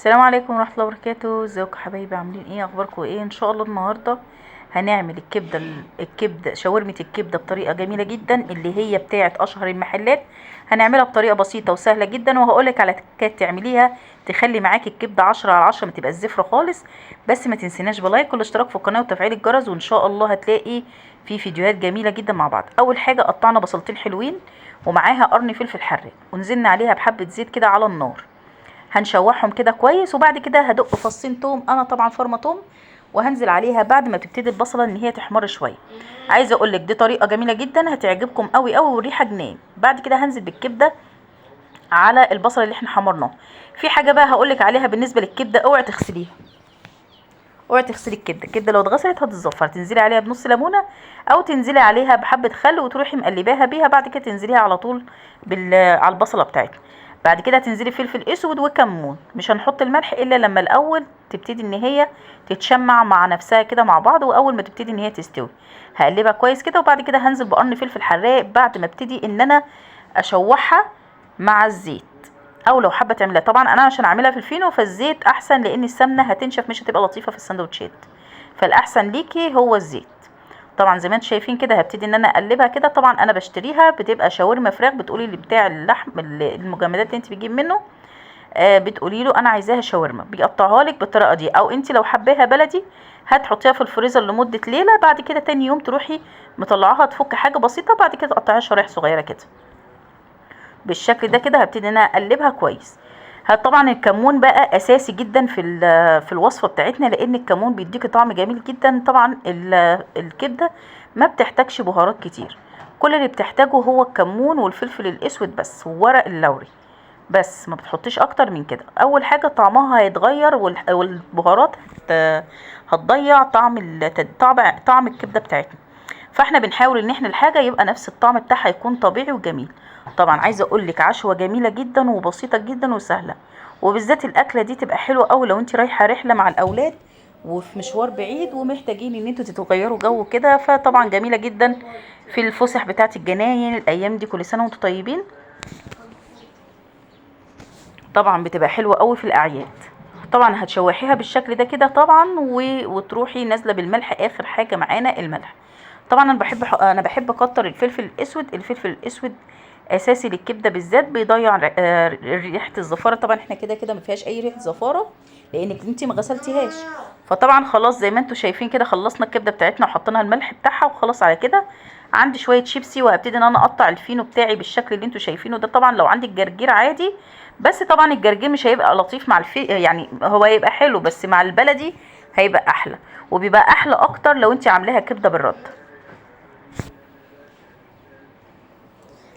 السلام عليكم ورحمة الله وبركاته. ازيكم حبايبي، عاملين ايه؟ اخباركم ايه؟ ان شاء الله النهارده هنعمل الكبده شاورمه الكبده بطريقة جميلة جدا اللي هي بتاعه اشهر المحلات. هنعملها بطريقة بسيطة وسهلة جدا، وهقولك على تكات تعمليها تخلي معاكي الكبده 10 على 10، ما تبقى الزفره خالص. بس ما تنسيناش ب like والاشتراك في القناة وتفعيل الجرس، وان شاء الله هتلاقي في فيديوهات جميلة جدا مع بعض. اول حاجة قطعنا بصلتين حلوين ومعاها قرن فلفل حراق، ونزلنا عليها بحبه زيت كده على النار، هنشوحهم كده كويس. وبعد كده هدق فصين توم، انا طبعا فرمه توم، وهنزل عليها بعد ما تبتدي البصله ان هي تحمر شوية. عايزه اقول لك دي طريقه جميلة جدا هتعجبكم قوي قوي، والريحه جنان. بعد كده هنزل بالكبده على البصله اللي احنا حمرناها. في حاجة بقى هقول لك عليها بالنسبة للكبده، اوعي تغسليها، اوعي تغسلي الكبده. الكبده لو اتغسلت هتتزفر، تنزلي عليها بنص ليمونه او تنزلي عليها بحبه خل وتروحي مقلباها بيها. بعد كده تنزليها على طول على البصله بتاعتنا. بعد كده هتنزلي فلفل اسود وكمون، مش هنحط الملح الا لما الاول تبتدي ان هي تتشمع مع نفسها كده مع بعض، واول ما تبتدي ان هي تستوي هقلبها كويس كده. وبعد كده هنزل بقرن فلفل حراق بعد ما ابتدي ان انا اشوحها مع الزيت، او لو حابة تعملها طبعا انا عشان اعملها في الفينو فالزيت احسن، لان السمنة هتنشف مش هتبقى لطيفة في السندوتشات، فالاحسن ليكي هو الزيت. طبعا زي ما انتم شايفين كده هبتدي ان انا اقلبها كده. طبعا انا بشتريها بتبقى شاورما فراخ، بتقولي اللي بتاع اللحم المجمدات اللي انت بتجيب منه، بتقولي له انا عايزاها شاورما، بيقطعها لك بالطريقة دي. او انت لو حباها بلدي هتحطيها في الفريزر لمدة ليلة، بعد كده تاني يوم تروحي مطلعاها تفك حاجة بسيطة، بعد كده تقطعيها شرايح صغيرة كده بالشكل ده كده. هبتدي ان انا اقلبها كويس. طبعا الكمون بقى اساسي جدا في الوصفة بتاعتنا، لان الكمون بيديكي طعم جميل جدا. طبعا الكبده ما بتحتاجش بهارات كتير، كل اللي بتحتاجه هو الكمون والفلفل الاسود بس وورق اللوري بس، ما بتحطيش اكتر من كده. اول حاجة طعمها هيتغير، والبهارات هتضيع طعم الكبده بتاعتنا. فاحنا بنحاول ان احنا الحاجة يبقى نفس الطعم بتاعها يكون طبيعي وجميل. طبعا عايزه اقول لك عشوه جميلة جدا وبسيطة جدا وسهلة، وبالذات الاكلة دي تبقى حلوة قوي لو انت رايحة رحله مع الاولاد وفي مشوار بعيد ومحتاجين ان انتوا تتغيروا جو كده، فطبعا جميلة جدا في الفسح بتاعه الجناين الايام دي. كل سنة وانتوا طيبين. طبعا بتبقى حلوة قوي في الاعياد. طبعا هتشوحيها بالشكل ده كده طبعا، وتروحي نازله بالملح. اخر حاجة معانا الملح. طبعا انا بحب اكتر الفلفل الاسود. الفلفل الاسود اساسي للكبده بالذات، بيضيع ريحه الزفاره. طبعا احنا كده كده ما فيهاش اي ريحه زفاره لانك انت ما غسلتيهاش. فطبعا خلاص زي ما انتم شايفين كده خلصنا الكبده بتاعتنا وحطينا الملح بتاعها وخلاص على كده. عندي شوية شيبسي وهبتدي ان انا اقطع الفينو بتاعي بالشكل اللي انتم شايفينه ده. طبعا لو عندك جرجير عادي، بس طبعا الجرجير مش هيبقى لطيف مع يعني هو هيبقى حلو بس مع البلدي هيبقى احلى، وبيبقى احلى اكتر لو انت عاملاها كبده بالرده.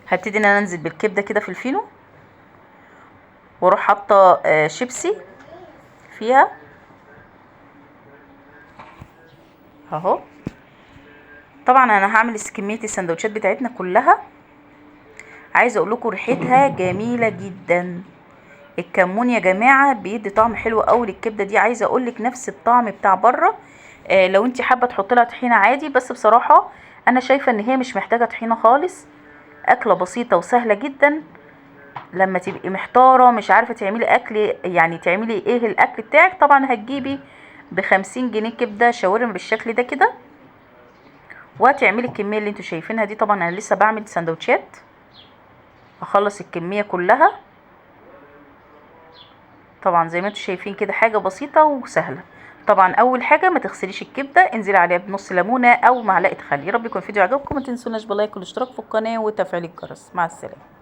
هبتدي ان انا انزل بالكبده كده في الفينو، واروح حاطه شيبسي فيها اهو. طبعا انا هعمل كمية السندوتشات بتاعتنا كلها. عايزه اقول لكم ريحتها جميلة جدا. الكمون يا جماعة بيدي طعم حلو قوي للكبده دي. عايزه اقول لك نفس الطعم بتاع بره. لو انت حابة تحطي لها طحينه عادي، بس بصراحة انا شايفه ان هي مش محتاجه طحينه خالص. اكله بسيطة وسهلة جدا. لما تبقي محتارة مش عارفه تعملي اكل، يعني تعملي ايه الاكل بتاعك، طبعا هتجيبي ب50 جنيه كبده شاورما بالشكل ده كده، وهتعملي الكمية اللي انتوا شايفينها دي. طبعا انا لسه بعمل سندوتشات، هخلص الكمية كلها. طبعا زي ما انتوا شايفين كده حاجة بسيطة وسهلة. طبعا اول حاجة ما تغسليش الكبده، انزلي عليها بنص ليمونه او معلقه خل. يا رب يكون الفيديو عجبكم، ما تنسوناش بلايك والاشتراك في القناة وتفعيل الجرس. مع السلامة.